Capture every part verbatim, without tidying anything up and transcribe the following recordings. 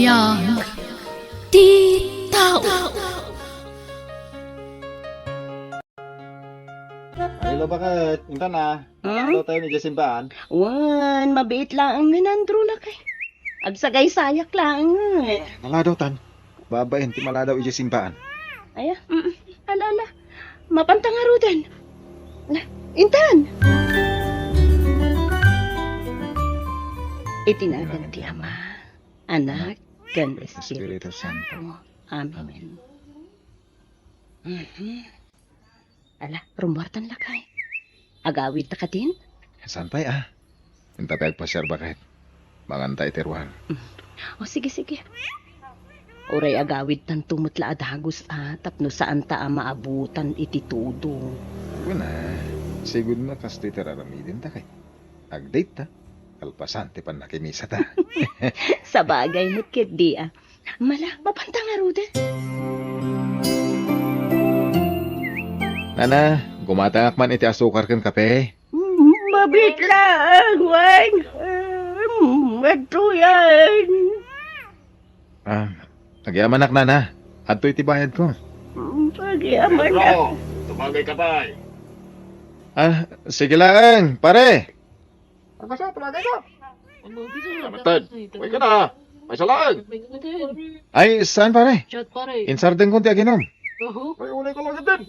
Biag ti tao. Hello, bakit? Intan, ah. Hmm? Hello tayo ni Jasimban. Wen, mabiit laeng nga nandro na kay. Agsagaysayak laeng, eh. Maladaw tan. Babaen ti maladaw iti simbaan. Aya, mm, ala, ala. Mapanta ngaruden. Ala, intan. Iti nagan ti Ama, Anak, ken Espiritu Santo. Amen. Mhm. Ala, rummuartan lakay. Agawidta kadin? Saan pay, ah? Inta pay agpasiar, bakit? Manganta iti ruar. Mm. O, sige, sige. Uray agawidtanto met la a dagus, ah, tapno saanta a maabutan iti tudo. Kuna, sigud nga kastoy ti raramidenta kay. Agdate ta. Kalpasan ti pannakimisata. Sabagay met ketdi, ah. Mala, mapanta ngaruden. Nana, gumatangak man iti asukar ken kape. Mabiit laeng, Weng. Agtoyen. Ah, agyamanak, Nana. Adtoy ti bayadko. Agyamanak. Tumagay ka pay. Ah, sige laeng, pare. Ano ba siya? Tumagay ka. Matad. Uy ka na. Maysa laeng. Ay, saan, pare? Chat, pare. Insardengko ti aginom. Uy, ulay ka lang din.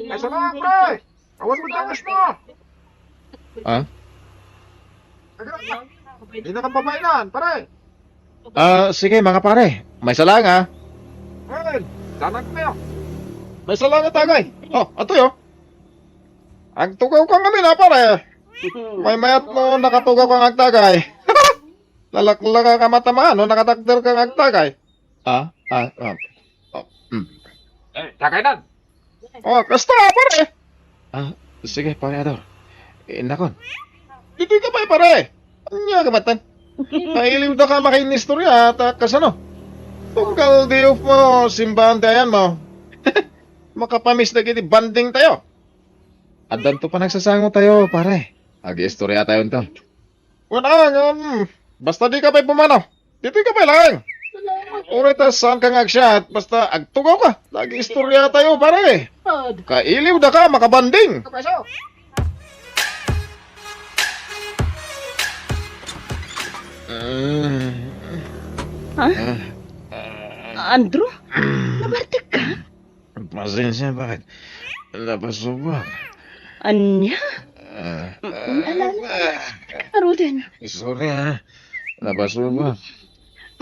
Maysa laeng, pre. Awan mo danas na. Ah? Agad na. Di na kang babae na, pare. Ah, sige, mga pare. Maysa laeng, ah. Ay, danag na. Maysa laeng, tagay. Oh, ato yo. Agtugaw ka ngamin, ah, pare. Maymayat mo, nakatugaw kang agtagay. Lalaklaka ka matamaan, no? Nakatakder kang agtagay. Ah, ah, ah. Oh, mm. Eh, tagay na. Oh, kasta, pare. Ah, sige, pare Ador. Innakon. Ditoy ka pay, pare. Ania ka matan? Nailiw da ka makainistorya, ta kasano? Tunggal di mo simbaan ti ayan mo. Makapamiss dagiti banding tayo. Addanto panagsasango tayo, pare. Agi-istorya tayo nto. Wala, um, basta di ka pay pumanaw. Ditoy ka pay laeng. Uray ta saan ka nga agsiat, basta agtugaw ka. Nag-istorya tayo, pare. Kailiw da ka, makabanding. Ha? Ah. Andrew? Nabartek ka? Pasensia, bakit? Napasubak. Ania? Ah. Mm, ala, ala. Aruden. Sorry, ha. Napasubak.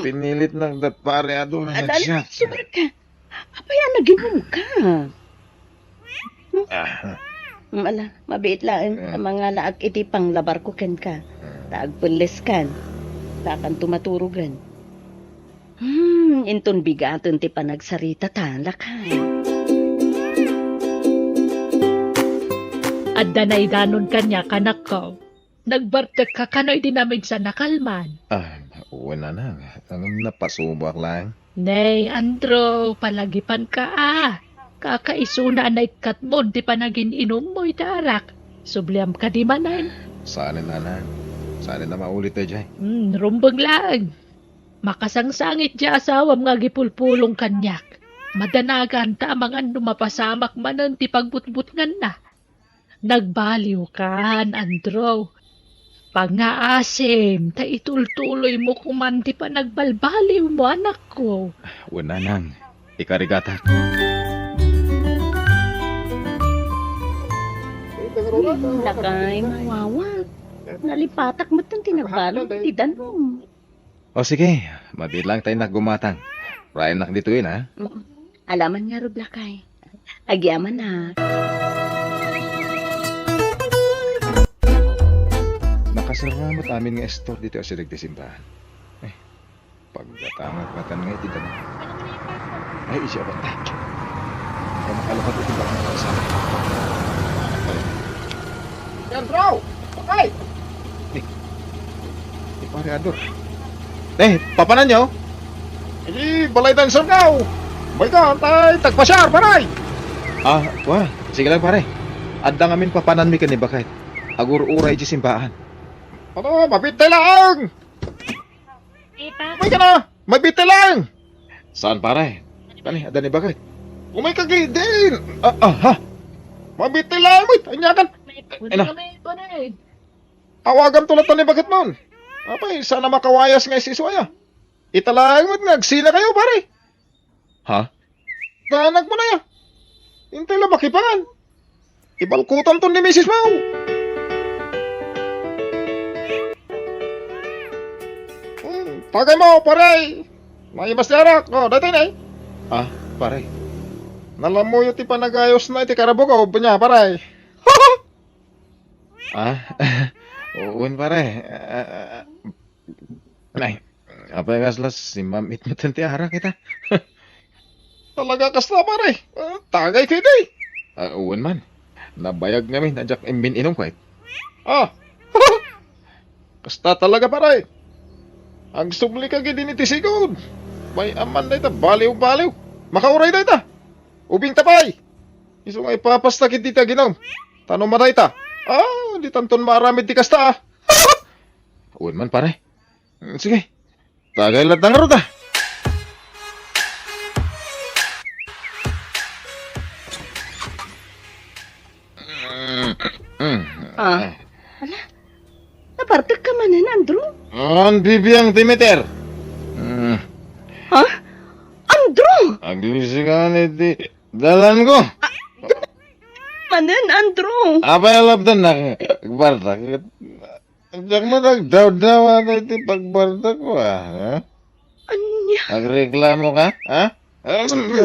Pinilit na dat pare ato na Ala, ala, nagsiat. Sobra ka. Apay, a, naginom ka? Ah. Mm, ala, mabiit laeng. Ah. Mangalaak iti panglabar ko kenka. Ah. Ta agpelles kan. Dakan tumaturogen. Hmm, inton bigaten ti panagsarita ta, lakay. Adda naidanon kaniak, anakko. Nagbartek ka kano idi namigsa nakalman? Ah, wen, nanang. Ngem napasubak laeng. Nay, Andrew, palagipan ka, ah. Kakaisuna a naikkatmon ti panagin-inummo iti arak. Subliam kadi manen? Saanen, nanang. Saanen a maulit daydiay. Hmm, rumbeng laeng. Makasangsangit ti asawam nga agipulpulong kaniak. Madanagan ta amangan no mapasamak manen ti pagbutbutnganna. Nagbaliw kan, Andrew. Pangngaasim, ta itultuloymo koman ti panagbalbaliwmo, anakko. Wen, nanang, ikarigatak. Ay, lakay, mawawa. Nalipatak met ti nagbaliw iti danum. O sige, mabilang tayo nak gumatang. Rayanak ditoy na. Mm. Alaman ngarud, lakay. Agyamanak. Nakasaramat amin nga istor ditoy a sideg ti simbahan. Eh, paggatangak ngatan nga iti damo. Ay, isi abat. Ay, makalakad iti bakang kalsada. Yan, bro! Patay! Eh, ti pare Ador. Eh, papananyo? Iti balay dancer nga, oh. May ka, antay, tagpasiar, paray! Ah, wa. Sige lang, pare. Adda ngamin papananmi ken ni Bakay. Agur-uray iti simbaan. Ano, mapitay lang! May ka na! Mabiit laeng! Saan, pare? Tani, adda ni baket. Umayka ketdin! Ah, ah, ha? Mabiit laeng, uy! Ania kan? Ina. Kami, pare. Awaganto latta ni baketmon. Apay, saan a makawayas nga isisuaya? Ita laeng met nga agsinakayo, pare. Ha? Danagmo na ya. Intay la makipangan. Ibalkutanto ni misismo. Hmm, tagaymo, pare. Maimas ti arak. O, daytoy ne. Ah, pare. Nalamoyo ti panagayosna iti karabukko, ania, pare. Ah, wen, pare. Ah, ah, ah. Ay, apay kasla simmam-it met ti arak ita? Talaga kasta, pare. Ah, tagay ketdi. Ah, wen man. Nabayag ngamin a diak immin-inum ket. Ah. Kasta talaga, pare. Agsublika ketdin iti sigud. Bay-am man dayta, baliw-baliw. Makauray dayta. Ubingta pay. Isu nga ipapasta ketdi ti aginum. Ta no madayta, ah, ditanton maaramid ti kasta, ah. Wen man, pare. Sige. Tagay latta ngarud, ah. Mm, mm, Ah. ah. Ala, nabartekka manen, Andrew? An bibiang ti meter. Mm. Ha? Andrew! Aglisikan iti dalanko. Manen, Andrew? Apay a lapdan nak, bartak. Diak met agdawdawa iti pagbartakko, ah, ha? Ania? Agreklamo ka, ha?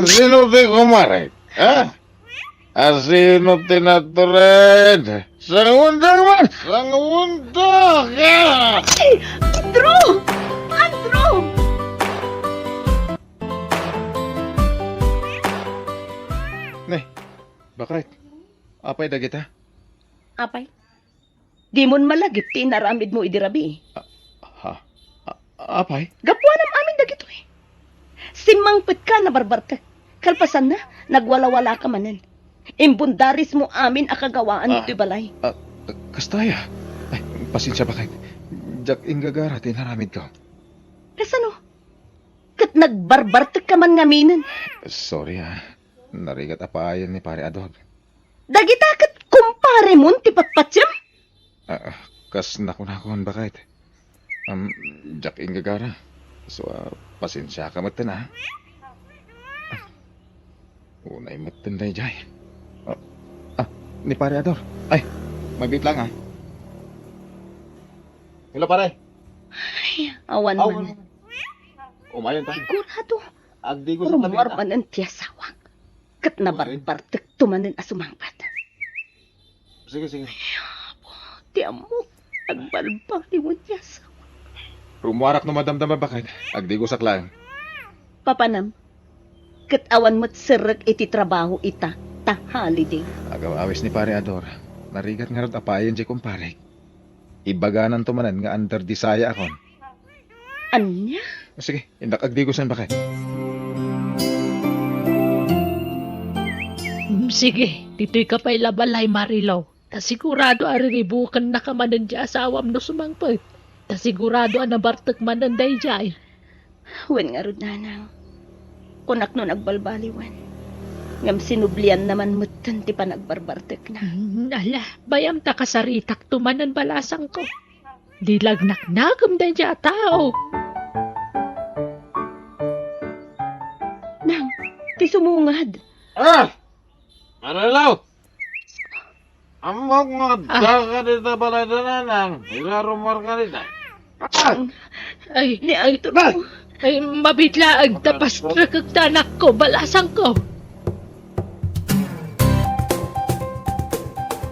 Sino ti kumare? Ha? Asino ti natured? Sanguendak man! Sanguendak! Ah! Ay! Andrew! Andrew! Ne, bakit? Apay dagita? Apay? Dimon malagip ti inaramidmo idi rabii. Ah, ha? Ah, apay? Gapuanam amin dagitoy. Simmangpetka, nabarbartek. Kalpasanna, nagwalawalaka manen. Imbundarismo amin a kagawaan Ah, ditoy balay. ah, kasta aya? Ay, pasensia, bakit? Diak inggagara ti inaramidko. Kasano? Ket nagbarbartekka man ngaminen. Sorry, ah. Narigat a paayen ni Pare Ador. Dagita ket kumparemon ti patpatiem? Ah, kas nakunakon, bakit? Am, diak inggagara. So, ah, pasensiaka metten, ah. Unay metten daydiay. Ah, ah, ni Pare Ador. Ay, mabiit lang, ah. Hello, pare. Ay, awan Aw, man. Umayon tayo. Sigurado. Agdi ko sa Rummuar tabi, ah. Manen ti asawak. Ket nabarbartekto manen a sumangpet. Sige, sige. Ay, apo, ti ammok, agbalbaliwen ti asawak. Rummuarak no madamdama, bakit? Agdi ko saklang. Papanam, ket awan met serrek iti trabaho ita ta holiday. Agaw-awis ni Pare Ador. Narigat ngarud a paayen diay kumparek. Ibagananto manen nga under the sayaakon. Ania? Sige, innak agdigosen, bakit? Mm, sige, ditoyka pay la balay, Marilou. Ta sigurado a riribukennaka manen ti asawam no sumangpet. Ta sigurado a nabartek manen daydiay. Wen ngarud, nanang. Kunak no nagbalbaliwen. Ngem sinublianna man metten ti panagbarbartekna. Mm, ala, bay-am ta kasaritakto manen balasangko. Di lagnaknakem daydiay a tao. Nang, ti sumungad. Ah! Marilou! Ammok nga Ah. adda ka dita balay da, nanang. Ila rummuar ka dita. Ah! Ay, Ni ay, Arturo. Ay, mabiit laeng ta pastrekek ta anakko, balasangko.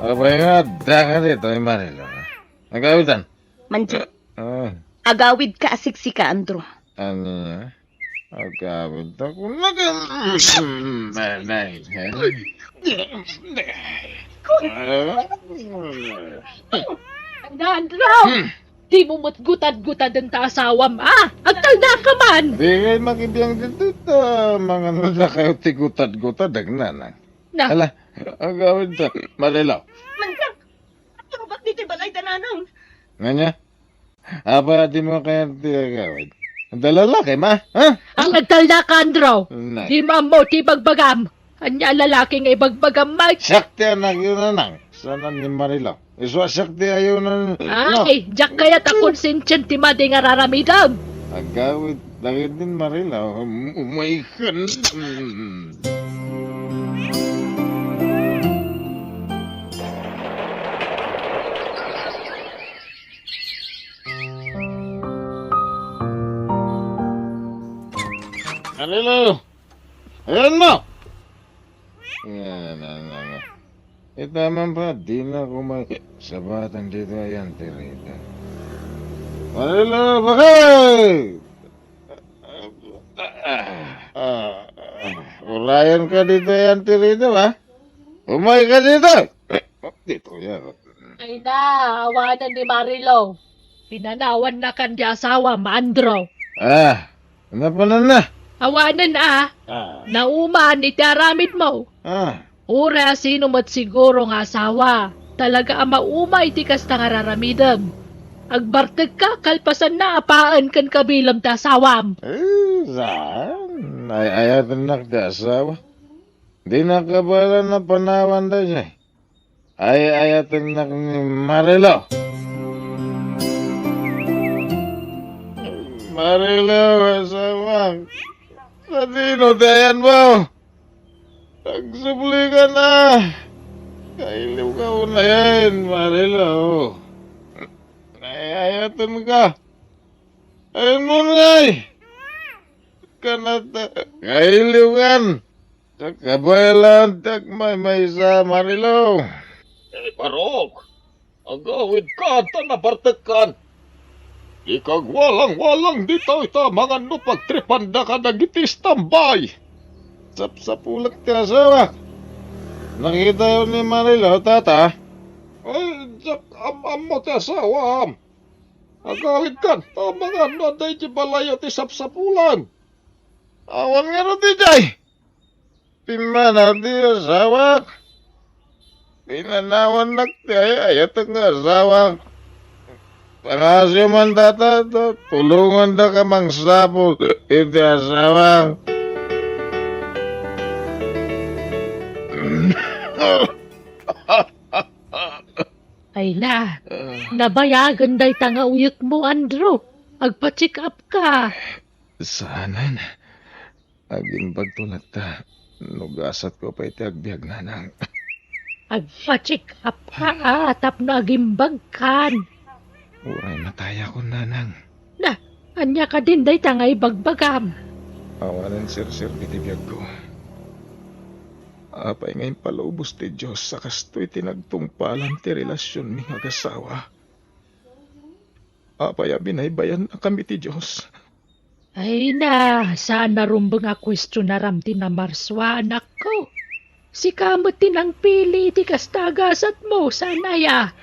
Apay nga adda ka dita, Marilou? Nagawitan? Manji. Ah. Agawidka a siksika, Andrew. Ania? Agawidta kunaka. Andrew! Hmm. Dimo met gutad-gutaden ta asawam, ah! Agtalnaka man! Di kay makibiang dito ta, manganadakayo ti gutad-gutad, agnana. Na. Ala, agawidta, Marilou. Manjak! Agturbat ditoy balay da, nanang. Ngania? Apay a dimo kayat ti agawid? Adda lalaki, ma? Ha? Ang agtalna ka, Andrew. Nay. Di mo ammo ti ibagbagam. Ania a lalaki nga ibagbagam, Mike? Siak ti anakyo, Nanang. Saan ni Marilo? Isu a siak ti ayonan, no? Ay, diak kayat a konsensyen ti madi nga raramidem. Agawid dagiti Marilo. Um, umay ka na. Marilo! Ayan mo! Nga, nga, nga, nga. Ita man pa, di na ko may sabatan dito, ayan, tirita. Marilo, bakit? Ah, ah, urayan ka dito, ayan, tirita, ba? Umay ka dito! Dito, yan. Ay na, awanen ni Marilo. Pinanawannakan ti asawam, Andrew. Ah, napanan na. Awanen a. Ah. Nauman iti aramidmo. Ah. Uray a sino met siguro nga asawa, talaga a mauma iti kasta nga raramidem. Agbartekka kalpasanna a paen ken kabilem ti asawam. Eh, saan? Ay-ayatennak ti asawa. Di nakabaelan a panawan daydiay. Ay-ayatennak ni Marilo. Marilo, asawak. Sadino ti ayanmo? Agsubli ka na. Kailiw ka unayen, Marilo. Ay-ayatenka. Ayanmo ngay. Kanata, kailiw kan. Diak kabaelan, diak maymaysa, Marilo. Eh, Barok, agawidka ta nabartekkan. Ikagwalang-walang ditoy ta mangan no pagtripanda kadagiti istambay. Sapsapulek ti asawak. Nakitayo ni Marilo, tata? Ay, diak am-ammo ti asawam. Agawidkan ta mangan no adda iti balayo ti sapsapulan. Awan ngarud idiay. Pimmanaw ti asawak. Pinanawannak ti ay-ayatek nga asawak. Pangasyo man, tata, ta tulongandaka mangsapul iti asawak. Ay na, nabayagen dayta nga uyekmo, Andrew. Agpa-check up ka. Saanen. Agimbagto latta no gasatko pay ti agbiag, nanang. Agpa-check up ka, a, tapno agimbagkan. Uray matayakon, nanang. Na, ania kadin dayta nga ibagbagam? Awanen serserbi ti biagko. Apay nga impalubos ti Dios a kastoy ti nagtungpalan ti relasionmi nga agasawa? Apay a binaybay-annakami ti Dios? Ay na, saan a rumbeng a kuestionaram ti namarsua, anakko. Sika met ti nangpili iti kasta a gasatmo, saan aya?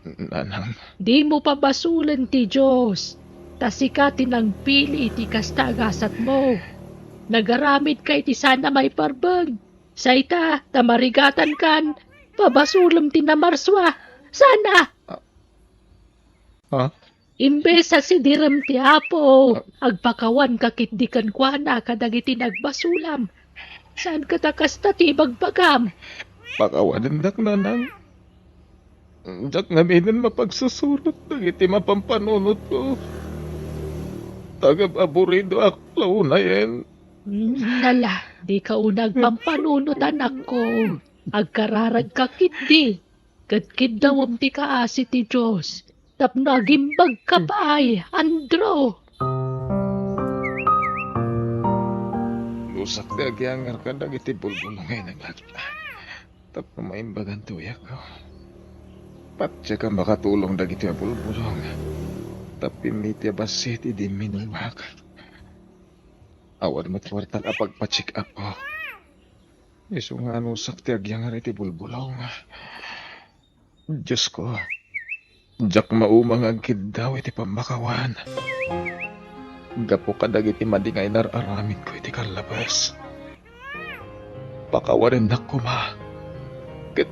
Nanang. Dimo pabasolen ti Dios, ta sika ti nangpili iti kasta a gasatmo. Nagaramidka iti saan a maiparbeng. Say ta, ta marigatankan, pabasolem ti namarsua, saan a? Ah. Ha? Imbes a sidirem ti Apo, agpakawanka ketdi kenkuana kadagiti nagbasolam. Saanka ta kasta ti ibagbagam? Pakawanendak, nanang. Diak ngaminen mapagsusurot dagiti mapampanunotko. Tagab-aburidoak la unayen. Mm, nala, dika una agpampanunot, anakko. Agkararagka ketdi. Ket kiddawem ti kaasi ti Dios tapno agimbagka pay, Andrew. Lusak ti agiyangar kadagiti bulbulong nga inagak tapno maimbagan ti uyekko. Patiek a makatulong dagiti a bulbulong tapno immay ti a bassit idi imminulak. Awan met kuartak a pagpa-check up-ko. Isu nga anusak ti agyangar iti bulbulong. Diosko, diak mauma nga agkiddaw iti pammakawan. Gapu kadagiti madi nga inar-aramidko iti kallabas, pakawanennak koma ket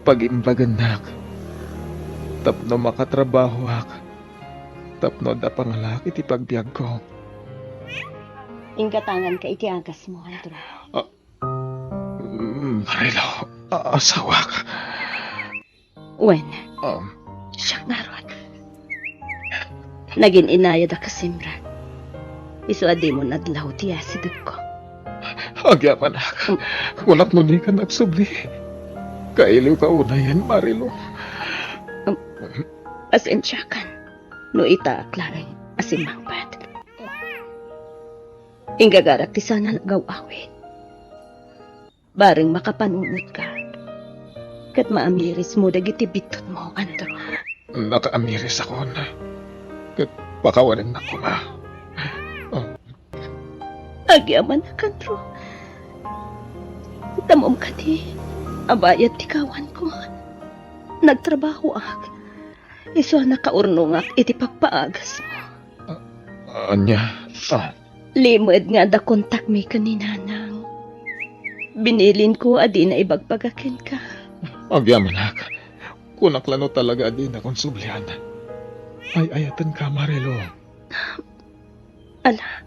pagimbagennak tapno makatrabahoak, tapno adda pangalaak iti pagbiagko. Inggatanganka iti agasmo, Andrew. Ah, mm, Marilo, ah, asawak. Wen, Um, siak ngarud. Nagin-inayad a kasimrek. Isu a dimo nadlaw ti asidegko. Agyamanak. Mm. Kunak no dikan agsubli. Kailiwka unayen, Marilo. Um, pasensiakan no itaak laeng a simmangpet. Inggagarak ti saan a nagaw-awid. Bareng makapanunotka ket maamirismo dagiti biddutmo, Andrew. Nakaamirisakon, ket pakawanennak koma. Oh. Agyamanak, Andrew. Ammom kadi a bayat ti kawanko. Nagtrabahoak. Isu a nakaurnongak iti pappaagasmo. A-, ania? Ah. Limed nga adda kontakmi ken ni Nanang. Binilinko a dina ibagbaga kenka. Agyamanak. Kunak la no talaga a dinakon sublian. Ay-ayatenka, Marilo. Ala,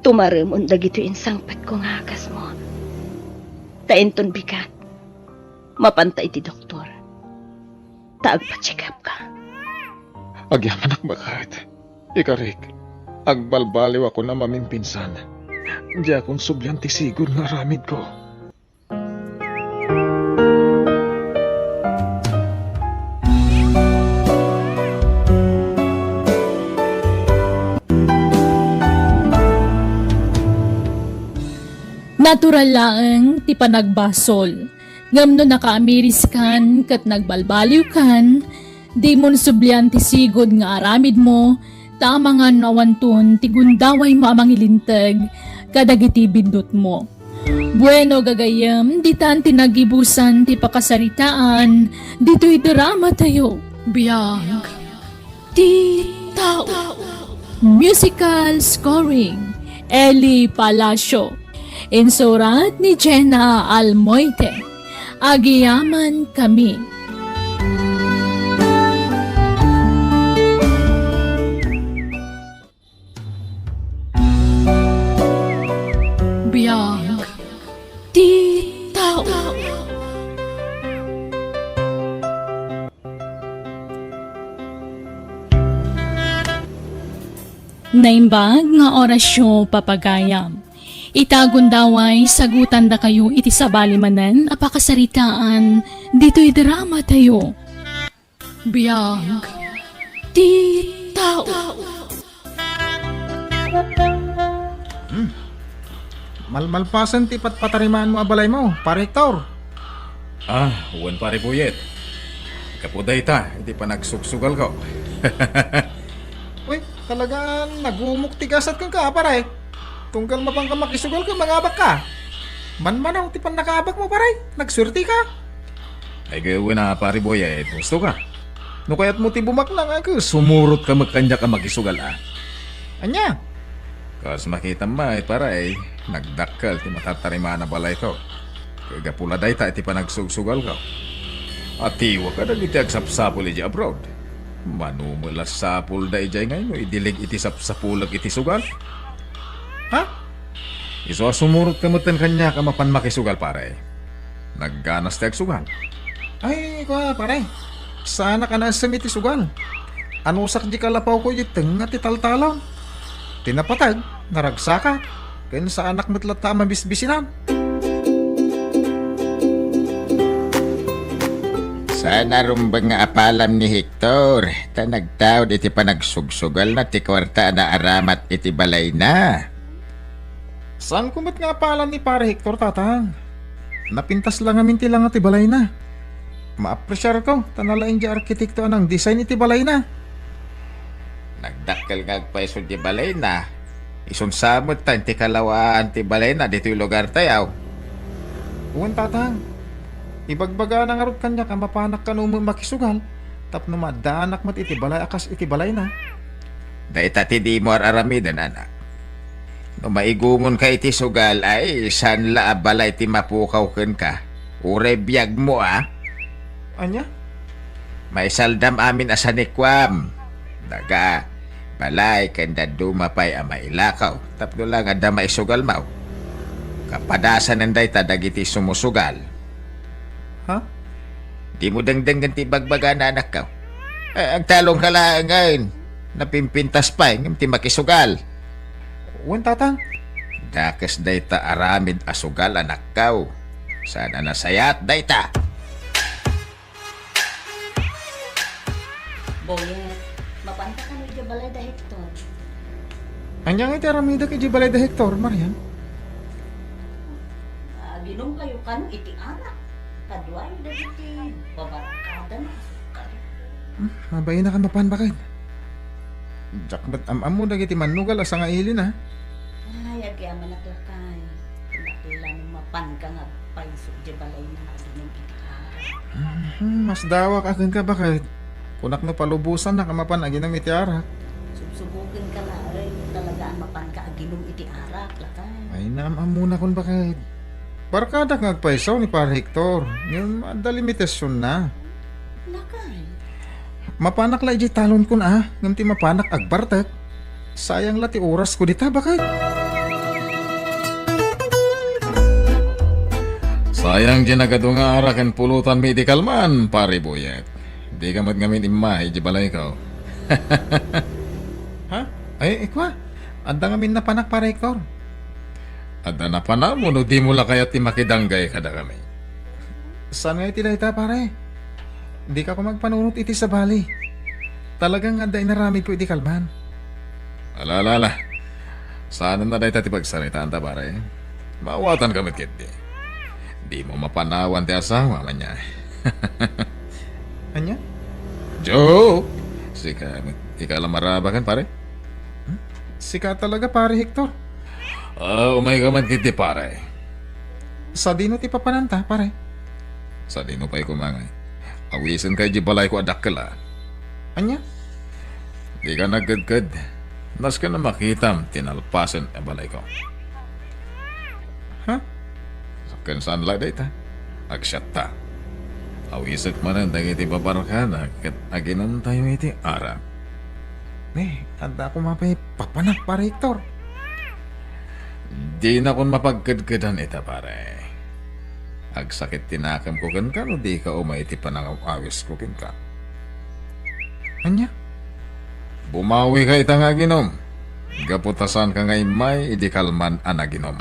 tumaremon dagitoy insangpetko nga agasmo. Ta inton bigat, mapanta iti doktor. Ta agpa-check up ka. Agyamanak baket. Ikarik, agbalbaliwakon a mamimpinsan. Diakon sublian ti sigud nga aramidko. Natural laeng ti panagbasol. Ngem no nakaamiriskan ket nagbalbaliwkan, dimon sublian ti sigud nga aramidmo, ta amangan no awanton ti gundawaymo a mangilinteg kadagiti biddutmo. Bueno, gagayyem, ditan ti naggibusan ti pakasaritaan ditoy dramatayo. Biag ti tao. Musical scoring, Eli Palacio. Insurat ni Jenna Almoite. Agyamankami. Biag ti tao. Naimbag nga orasyo, papagayam. Ita gundaway, sagutandakayo iti sabali manen a pakasaritaan ditoy dramatayo. Biag ti tao. Hmm. Malmalpasen ti patpatarimaanmo a balaymo, Pare Hector. Ah, wen, Pare Boyet. Gapu dayta iti panagsugsugalko. Uy, talaga nagumok ti gasat kenka, pare. Tunggal mapanka makisugal ket mangabakka. Manmanaw ti pannakaabakmo, pare. Nagsuertika. Ay, gayawen a, Pare Boyet, gusto ka? No kayatmo ti bumaknang, a, sumurotka met kaniak a makisugal, a. Ania? Kas makitam met, pare, nagdakkel ti matatarimaan a balayko. Ket gapu la dayta iti panagsugsugalko. Atiwa kadagiti agsapsapul idiay abroad. Mano met la sapulda idiay ngay no idileg iti sapsapulek iti sugal? Ha? Isu a sumurotka metten kaniak a mapan makisugal, pare. Nagganas ti agsugal. Ay, kua, pare. Saanak a naessem iti sugal. Anusak di kalapawko iti tengnga ti taltalon. Ti napateg, naragsakak. Ken saanak met latta a mabisbisinan. Saan a rumbeng nga apalam ni Hector, ta nagtaud iti panagsugsugalna ti kuarta a naaramat iti balayna. Saanko met nga apalan ni Pare Hector, Tatang. Napintas la ngamin ti langa ti balayna. Maapresiarko ta nalaing di arkitekto a nangdesign iti balayna. Nagdakkel nga agpayso di balayna. Isun sa met ta inti kalawaan ti balayna ditoy lugartayo. Wen, Tatang. Ibagbagana ngarud kaniak a mapanak kano met makisugal tapno maaddaanak met iti balay a kas iti balayna. Dayta ti dimo ar-aramiden, anak. No maigumonka iti sugal, ay, saan la a balay ti mapukaw kenka. Uray biagmo, a. Ania? Maisaldam amin a sanikuam. Daga, balay ken dadduma pay a mailakaw tapno la nga adda maisugalmaw. Kapadasanen dayta dagiti sumusugal. Ha? Dimo dengdengen ti ibagbagana, anakko. Eh, agtalongka laengen. Napimpintas pay ngem ti makisugal. Wen, Tatang. Dakes dayta aramid a sugal, anakko. Saan a nasayaat dayta. Boyet, mapanta kano idiay balay da Hector? Ania nga iti aramidek idiay balay da Hector, Marian? Aginumkayo kano iti arak. Kaduayo dagiti babarkada nga asukar. Hmm, mabainakan mapan, baket. Diak met am-ammo dagiti mannugal a sangailin, a. Ay, agyamanak lakay. Dakkel no mapanka nga agpayso idiay balayna nga aginum iti arak. Hmm, masdawak a kenka, baket. Kunak no palubosannak a mapan aginum iti arak. Subsubokenka laeng no talaga a mapanka aginum iti arak, lakay. Ay, naam-ammonakon, baket. Barkadak nga agpayso ni Pare Hector, ngem adda limitasionna. Lakay. Mapanak la idiay talonkon a, ngem ti mapanak agbartek. Sayang la ti orasko dita, baket. Sayang diay nagadu nga arak ken pulotanmi idi kalman, Pare Boyet. Dika met ngamin imma idiay balayko. Ha? Ay, ikua. Adda ngamin napanak, Pare Hector. Adda napanam wenno dimo la kayat ti makidanggay kadakami? Saan nga iti dayta, pare? Dika koma agpanunot iti sabali. Talaga nga adda inaramidko idi kalman. Ala, ala, ala. Saanen a dayta ti pagsaritaanta, pare. Maawatan ka met ketdi. Dimo mapanawan ti asawa, ania. Ania? Joke! Sika, ika la marabaken, pare? Hmm? Sika talaga, Pare Hector. Ah, umayka man ketdi, pare. Sadino ti papananta, pare? Sadino pay koma ngay? Awisenka idiay balayko a dakkel a. Ania? Dika nagkedked. Nasken a makitam ti nalpasen a balayko. Ha? Ken saan la dayta? Agsiatta. Awisek manen dagiti babarkada ket aginumtayo iti arak. Ne, adda koma pay papanak, Pare Hector. Dinakon mapagkedkedan ita, pare. Agsakit ti nakemko kenka no dika umay iti panangaw-awisko kenka. Ania? Bumawika ita nga aginum. Gapu ta saanka nga immay idi kalman a naginum.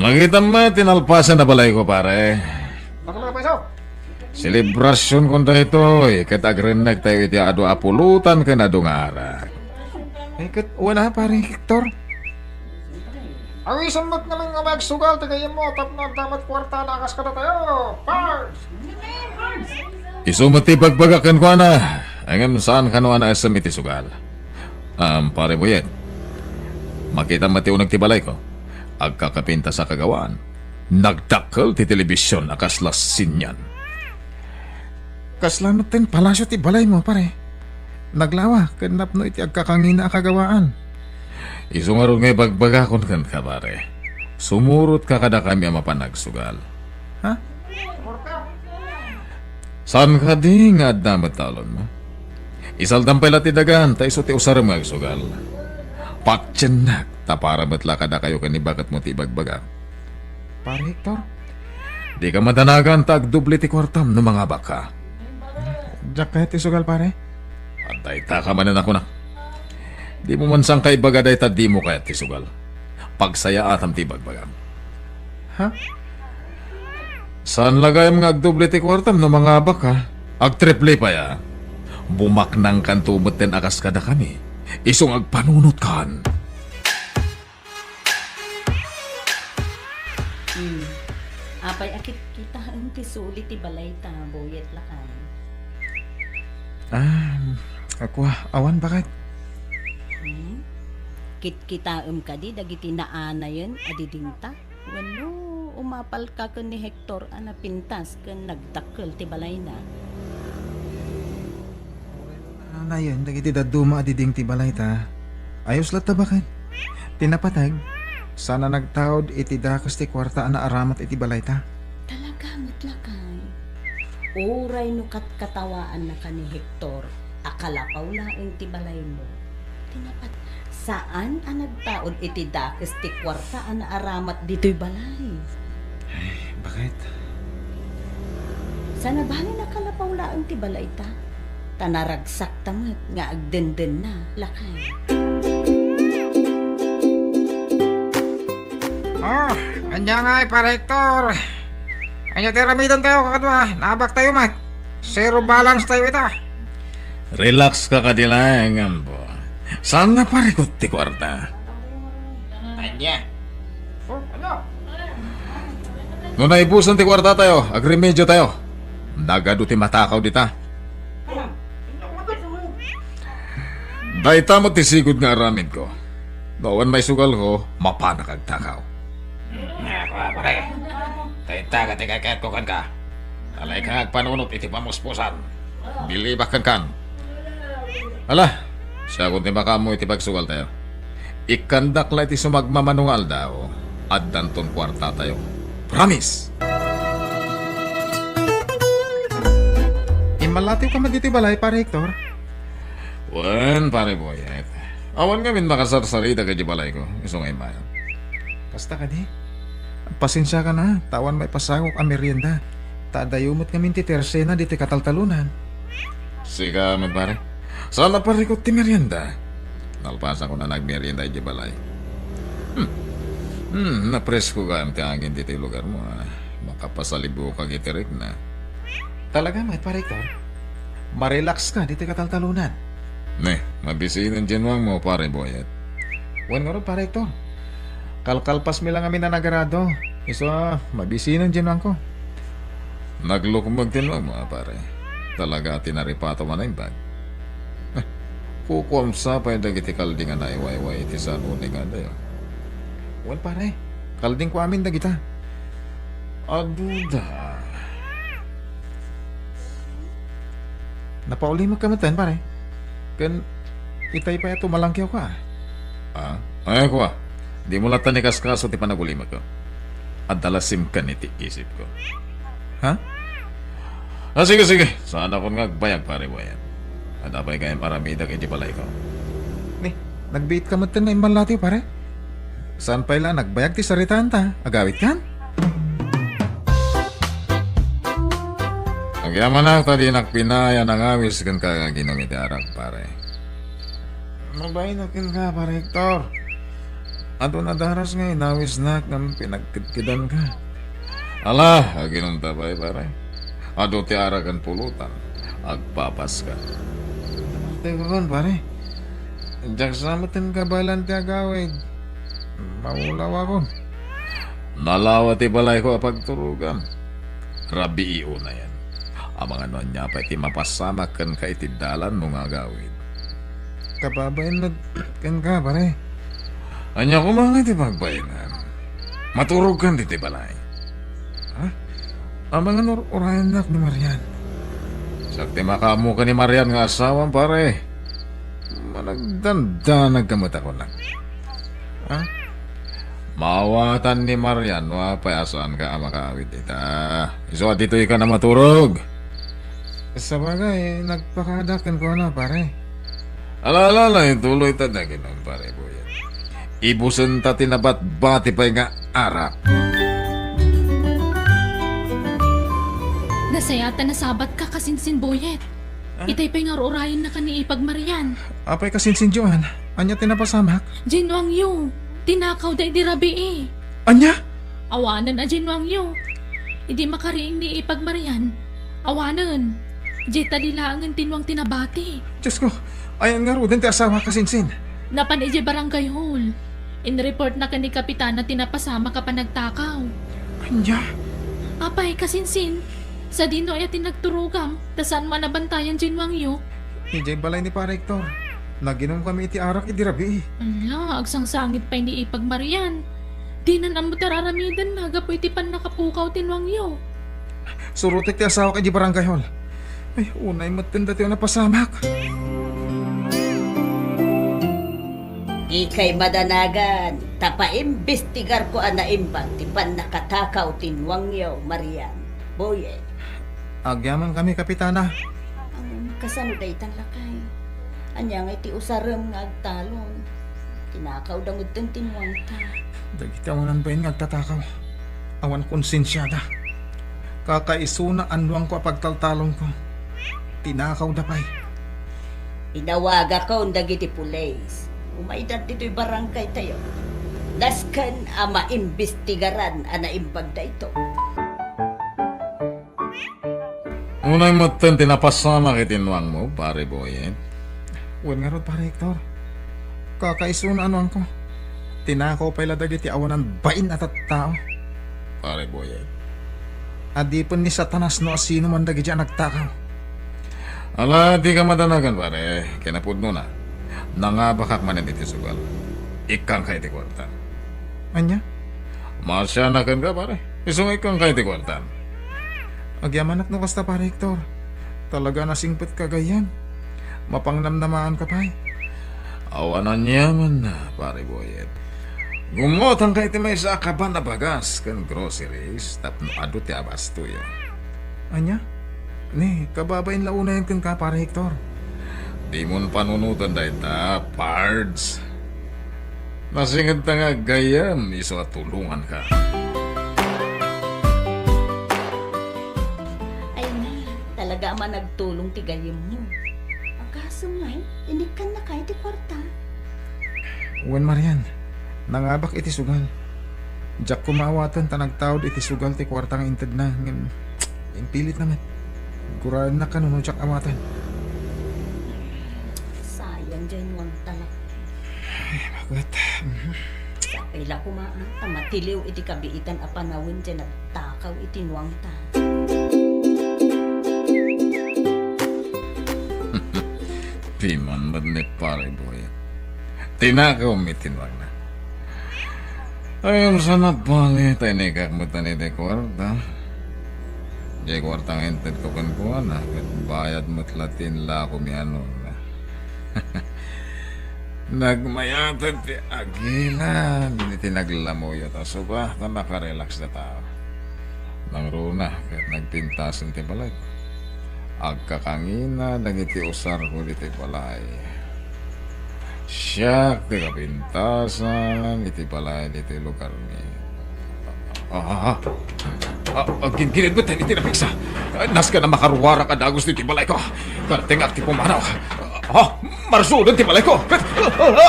Nakitam met ti nalpasen a balayko, pare. Bakit ka paiso? Selebrasion kon daytoy, ket agrennektayo iti adu a pulutan ken adu nga arak. Ay, ket wala, Pare Hector. Awisan met ngamin nga agsugal ti gayyemmo tapno adda met kuartana a kas kadatayo. Pars! Isu met ti ibagbagak kenkuana, ngem saan kano a naisem iti sugal. Am, Pare Boyet, makitam met ti uneg ti balayko. Agkakapintas a kagawaan. Nagdakkel ti telebision a kasla sinian. Kasla metten palasio ti balaymo, pare. Naglawa ken napno iti agkakangina a kagawaan. Isu ngarud nga ibagbagakon kenka, pare. Sumurotka kadakami a mapan agsugal. Ha? Saan kadi nga adda met talonmo? Isaldam pay la ti dagan, ta isu ti usarem nga agsugal. Patiennak, ta para met la kadakayo ken ni baketmo ti ibagbagak. Pare Hector? Dika madanagan ta agdoble ti kuartam no mangabakka. Diak kayat ti sugal, pare. Adda itaka manen a kunak. Dimo man sangka ibaga dayta dimo kayat ti sugal. Pagsayaatam ti ibagbagam. Ha? Saan la gayam nga agdoble ti kuartam no mangabakka? Agtriple pay a. Bumaknangkanto metten a kas kadakami. Isu nga agpanunotkan. Hmm. Apay a kitkitaem ti suli ti balayta, Boyet lakay? Ah, akua, awan baket. Hmm? Kitkitaem kadi dagiti naanayen a didingta? Wenno umapalka ken ni Hector a napintas ken nagdakkel ti balayna? Nayen dagiti dadduma a diding ti balayta. Ayos latta baket. Ti napateg, saan a nagtaud iti dakes ti kuarta a naaramat iti balayta. Talaga met lakay. Uray no katkatawaannaka ni Hector a kalapaw laeng ti balaymo, ti napat-, saan a nagtaud iti dakes ti kuarta a naaramat ditoy balay. Ay, bakit? Saan a bale a kalapaw laeng ti balayta, ta naragsakta met nga agdendenna, lakay. Ah, ania ngay, Pare Hector? Ania ti aramidantayo, kakadua? Naabaktayo met. Zero balance tayo ita. Relax ka kadi laeng, Ambo. Saan a parikut ti kuarta? Ania? Oh, ano? No naibusan ti kuarta tayo, agremedyo tayo. Nagadu ti matakaw dita. Dayta met ti sigud nga aramidko. No awan maisugalko, mapanak agtakaw. Ako, pare. Dayta ket ti kayatko kenka. Alay ka nga agpanunot iti pamuspusan. Bilibak kenkan. Ala, siakon ti makaammo iti pagsugaltayo. Ikkandak la iti sumagmamano nga aldaw, addanton kuartatayo. Promise! Immallatiwka met ditoy balay, Pare Hector? Wen, Pare Boyet. Awan ngamin makasarsarita idiay balayko, isu nga immayo. Kasta kadi? Pasensiakan a, ta awan maipasangok a merienda. Ta adayo met ngamin ti tersena ditoy kataltalonan. Sika met, pare. Saan a parikut ti merienda? Nalpasanko a nagmerienda idiay balay. Hmm. Hmm, napresko gayam ti angin ditoy lugarmo, a. Makapasalibukak iti rikna. Talaga met, Pare Hector? Marelax ka ditoy kataltalonan. Ne, mabisinen ti nuangmo, Pare Boyet. Wen ngarud, Pare Hector. Kalkalpasmi la ngamin a nagarado. Isu a, mabisinen ti nuangko. Naglukmeg ti nuangmo, a, pare. Talaga a tinaripatom a naimbag. Eh, kukuam sa pay dagiti kalding a naiwayway iti saan uneg nga aldaw. Wen, pare, kaldingko amin dagita. Aduda. Napaulimekka metten, pare. Ken itay pay a tumalangkiawka. Ah? Ay, kua. Dimo latta ni kaskaso ti panagulimekko. Adda la simkan iti isipko. Ha? Ah, sige, sige. Saanakon nga agbayag, Pare Boyet. Adda pay gayam aramidak iti balayko. Ni, nagbiitka metten nga immallatiw, pare? Saan pay la a nagbayag ti saritaanta? Agawidkan? Agyamanak ta dinak pinay a nangawis kenka nga aginom iti arak, pare. Mabain a kenka, Pare Hector. Adu a daras nga inawisnak ngem pinagkedkedanka. Ala, aginumta pay, pare. Adu ti arak ken pulutan. Agpapaska. Ate ko kon, pare. Diak sa met kabaelan ti agawid. Maulawakon. Nalawa ti balayko a pagturogam. Rabii unayen. Amangan no ania pay ti mapasamak kenka iti dalanmo nga agawid. Kababain met kenka, pare. Ania koma nga ti pagbainam? Maturogkan ditoy balay. Ha? Amangan ur-urayennak ni Marian. Siak ti makaammo ken ni Marian nga asawam, pare. Managdandanag ka met a kunam. Ha? Maawatan ni Marian no apay a saanka a makaawid ita. Isu a ditoyka a maturog. Sabagay, nagpakada kenkuana, pare. Ala, ala, ala, ituloy ta dagiti, pare Boyet. Ibusenta ti nabatbati pay nga arak. Nasayaat a nasabatka, kasinsin Boyet. Ah? Itay pay nga ur-urayennaka ni Ipag Marian. Apay kasinsin Joan, ania ti napasamak? Diay nuangyo, tinakawda idi rabii. Ania? Awanen a diay nuangyo. Idi makariing ni Ipag Marian, awanen. Diay tali laengen ti nuang ti nabati. Diosko, ayan ngaruden ti asawak, kasinsin? Napan idiay barangay hall. Inreportna ken ni Kapitana ti napasamak a panagtakaw. Ania? Apay, kasinsin, sadino aya ti nagturogam, ta saanmo a nabantayan diay nuangyo? Idiay balay ni Pare Hector. Naginomkami iti arak idi rabii. Ala, agsangsangit pay ni Ipag Marian. Dinan ammo ti ar-aramidenna gapu iti pannakapukaw ti nuangyo. Surotek ti asawak idiay barangay hall. Ay, unay metten datoy a napasamak. Dikay madanagan, ta paimbestigarko a naimbag ti pannakatakaw ti nuangyo, Marian. Boyet. Agyamankami, Kapitana. Am, kasano daytan, lakay? Ania ngay ti usarem nga agtalon? Tinakawda metten ti nuangta. Dagiti awanan bain nga agtatakaw, awan konsensiada. Kakaisuna a nuangko a pagtaltalonko. Tinakawda pay. Inawagakon dagiti pulis. Umayda ditoy barangaytayo. Nasken a maimbestigaran a naimbag daytoy. Unay metten ti napasamak iti nuangmo, Pare Boyet? Wen ngarud, Pare Hector. Kakaisuna a nuangko. Tinakaw pay la dagiti awanan bain a tattao. Pare Boyet. Adipen ni Satanas no asino man dagiti a nagtakaw. Ala, dika madanagan, pare. Kinapudnona, nangabakak manen iti sugal. Ikkangka iti kuarta. Ania? Masianakka, pare. Isu nga ikkangka iti kuarta. Agyamanak no kasta, Pare Hector. Talaga a nasingpetka gayyem. Mapangnamnamaanka pay. Awan aniamanna, Pare Boyet. Gummotanka iti maysa a kaban a bagas ken groceries tapno adu ti abastoyo. Ania? Ni, kababain la unayen kenka, Pare Hector. Dimon panunoten dayta, Pards. Nasingedta nga gayyem isu a tulonganka. Ay na, talaga a managtulong ti gayyemmo. Agasem ngay, inikkannaka iti kuarta? Wen, Marian, nangabak iti sugal. Diak koma awaten ta nagtaud iti sugal ti kuarta nga intedna, ngem impilitna met. Guraennak kano no diak awaten. Sayang diay nuangta, lakay. Ay, baket. Mhm. Sapay la koma, ah, ta matiliw iti kabiitan a panawen diay nagtakaw iti nuangta. Piman met ni Pare Boy. Tinakawmi ti nuangna. Ay, saan a bale, ta inikak met iti kuarta. Diay kuarta nga intedko kenkuana, ket bayad met la ti inlakomi a nuangna. Nagmayaten ti agila iti naglamuyo ta suba ta makarelax data. Nangruna ket nagpintasen ti balay. Agkakangina dagiti usarko ditoy balay. Siak ti kapintasan iti balay ditoy lugarmi. Ah, ah, ah. Ah, aginggined met iti napigsa. Ah, nasken a makaruarak a dagus ditoy balayko. Kartengak ti pumanaw. Ah, marsuoden ti balayko.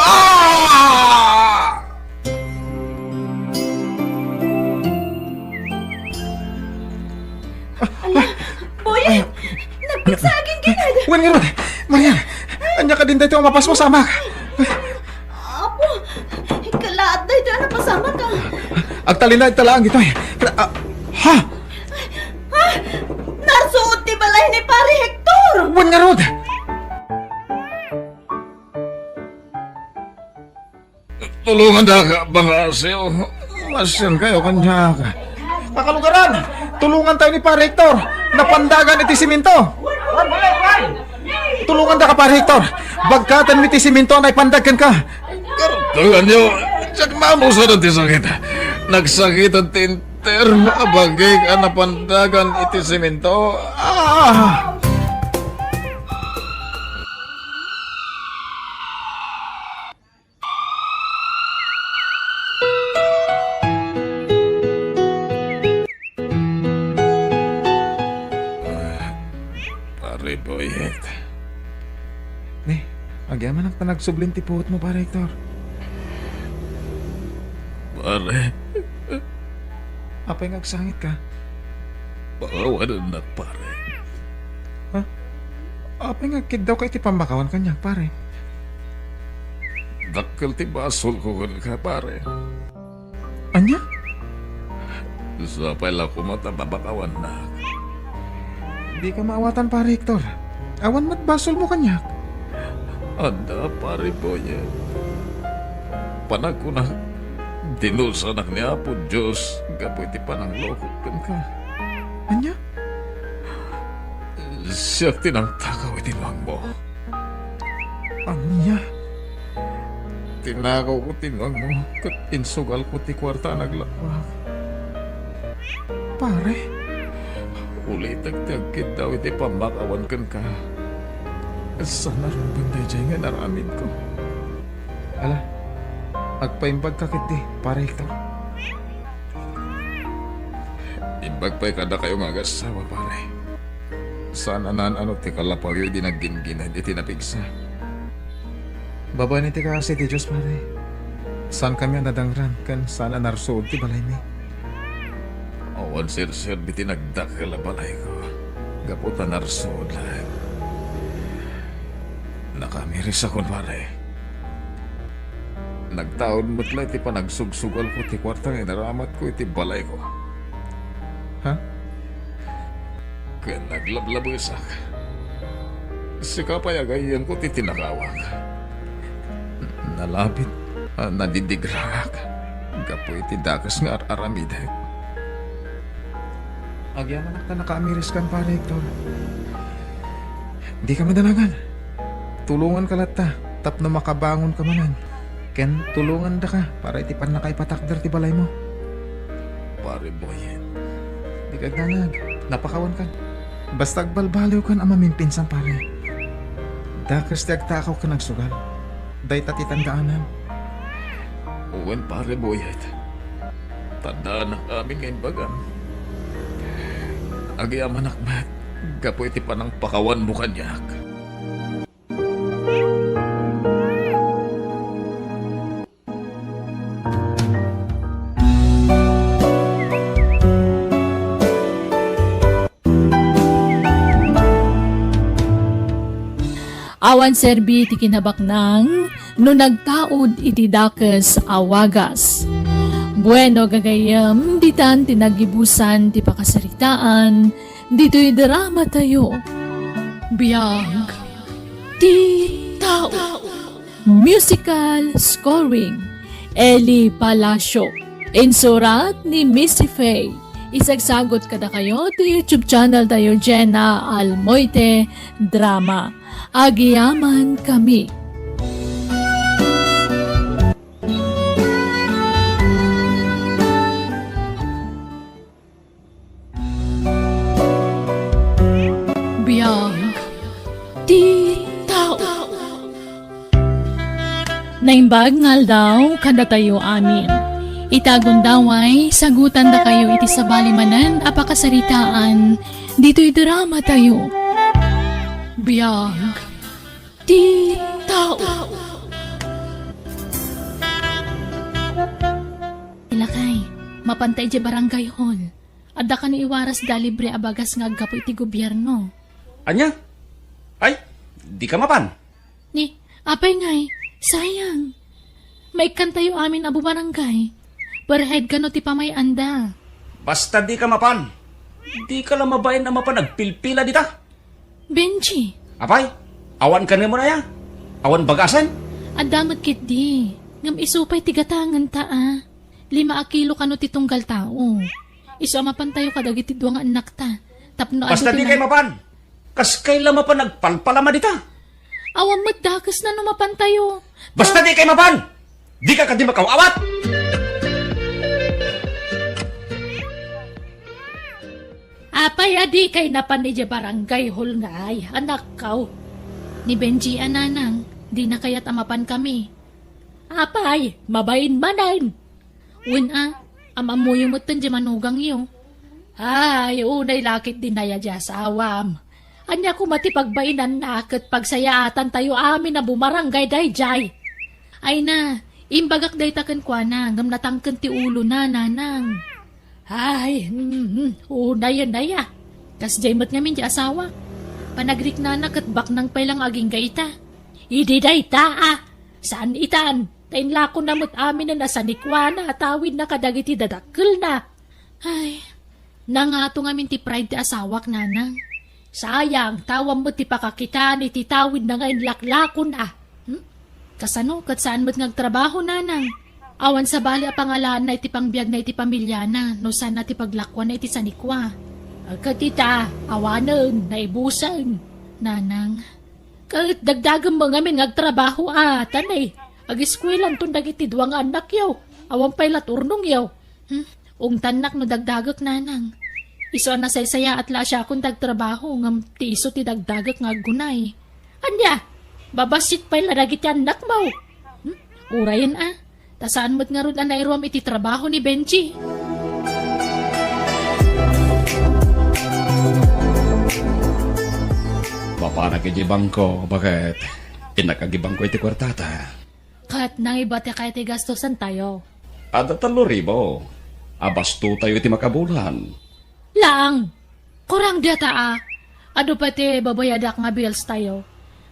Ah! Ala, Boy! Ay. Nagpigsa aginggined! Wen ngarud! Marian! Ania kadin daytoy a mapaspasamak? Apo, ikalaat daytoy a napasamak, ah. Agtalinaedta laeng ditoy. Ah, ha? Ah, narsuot ti balay ni Pare Hector! Wen ngarud! Tulongandaka, Bangasiw. Masiankayo kaniak. Kakalugaran, tulongantayo ni Pare Hector. Napandagan iti simento. Tulongandaka, Pare Hector. Bagkatenmi ti simento a naipandag kenka. Kartenganyo. Diak mamusaden ti sakit. Nagsakiten ti inter a bagik a napandagan iti simento. Ah! Ah, Pare Boyet. Ni, agyamanak ta nagsublin ti puotmo, Pare Hector. Pare. Apay nga agsangitka? Pakawanennak, pare. Ha? Apay nga agkiddawka iti pammakawan kaniak, pare? Dakkel ti basolko kenka, pare. Ania? Sapay la koma ta pamakawannak. Dika maawatan, Pare Hector. Awan met basolmo kaniak. Adda, Pare Boyet. Panagkunak, dinusanak ni Apo Dios gapu iti pananglokok kenka. Ania? Siak ti nangtakaw iti nuangmo. Ania? Tinakawko ti nuangmo ket insugalko ti kuarta a naglappak. Pare, Ulitek ti agkiddaw iti pammakawan kenka. Saan a rumbeng daydiay nga inaramidko. Ala, agpaimbagka ketdi, Pare Hector. Imbag pay kadakayo nga agassawa, pare. Saan a naan-ano ti kalapawyo idi nagginggined iti napigsa. Babaen iti kaasi ti Dios, pare. Saankami a nadangran ken saan a narsuod ti balaymi. Awan serserbi ti nagdakkel a balayko gapu ta narsuod laeng. Nakaamirisakon, pare. Nagtaud met la iti panagsugsugalko ti kuarta nga inaramatko iti balayko. Ha? Ken naglablabesak. Sika pay a gayyemko ti tinakawak. Nalabit, a, nadidigrangak gapu iti dakes nga ar-aramidek. Agyamanak ta nakaamiriskan, Pare Hector. Dika madanagan. Tulonganka latta tapno makabangonka manen. Ken tulongandaka para iti pannakaipatakder ti balaymo. Pare Boyet. Dika agdanag. Napakawankan. Basta agbalbaliwkan a mamimpinsan, pare. Dakes ti agtakaw ken agsugal. Dayta ti tandaanan. Wen, Pare Boyet. Tandaanak amin nga imbagam. Agyamanak met gapu iti panangpakawanmo kaniak. Awan serbi ti kinabaknang no nagtaud iti dakes a wagas. Bueno, gagayyem, ditan ti naggibusan ti pakasaritaan ditoy dramatayo. Biag ti tao. Musical scoring, Eli Palacio. Insurat ni Missy Faye. Isagsagot kadakayo ti YouTube channel tayo, Jenna Almoite Drama. Agiaman kami. Biag ti tao. Naimbag nga aldaw kadatayo amin. Ita gundaway, sagutandakayo iti sabali manen a pakasaritaan ditoy dramatayo. Biag ti tao. Lakay, mapanta idiay barangay hall. Adda kano iwaras da libre a bagas nga aggapu iti gobierno. Ania? Ay, dika mapan. Ni, apay ngay, sayang. Maikkantayo amin a bumarangay. Perhead kano ti pamay-anda. Basta dika mapan. Dika la mabain a mapan agpilpila dita. Benji. Apay, awan kanenmo aya? Awan bagasen? Adda met ketdi. Ngem isu pay ti gatangenta a. Lima a kilo kano ti tunggal tao. Isu a mapantayo kadagiti dua nga annakta. Tapno adu ti na- Basta dikay mapan. Kaskay la mapan agpalpalama dita. Awan met dakesna no mapantayo. Basta dikay mapan! Dika kadi makaw-awat! Apay a dikay napan idiay barangay hall ngay, anakkaw? Ni Benji a nanang, dina kayat a mapan kami. Apay, mabain manen. Wen a, am-ammoyo metten diay manugangyo. Ay, unay la ketdi aya diay asawam. Ania koma ti pagbainanna ket pagsayaatantayo amin a bumarangay daydiay? Ay na, imbagak dayta kenkuana, ngem natangken ti ulona, nanang. Ay, mm, mm, unay, unay a. Kasdiay met ngamin diay asawa. Panagriknana ket baknang pay la nga agingga ita. Idi dayta a. Saan itan? Ta inlakonna met aminen a sanikuana a tawidna kadagiti dadakkelna. Ay, nangato ngamin ti pride ti asawak, nanang. Sayang, ta awan met ti pakakitaan iti tawidna nga inlaklakon a. Hmm? Kasano ket saan met nga agtrabaho, nanang? Awan sabali a pangalaanna iti pangbiagna iti pamiliana no saan a ti paglakuanna iti sanikua. Ket ita, awanen, naibusen, nanang. Ket dagdagem ngamin nga agtrabaho a, ta nay, ageskuelanton dagiti dua nga annakyo. Awan pay la turnongyo. Hmm? Ungtannak no dagdagek, nanang. Isu a nasaysayaat la a siakon ti agtrabaho ngem ti isu ti dagdagek nga aggunay. Ania? Babassit pay la dagiti annakmo. Hmm? Urayen a. Ta saan met ngarud a nairuam iti trabaho ni Benji. Mapanak iti bangko, baket innak agibangko iti kuartata. Ket nangibatika iti gastosantayo. Adda tallo ribu. Abastotayo iti makabulan. Laang, kurang data a. Adu pay ti babayadak nga bills tayo.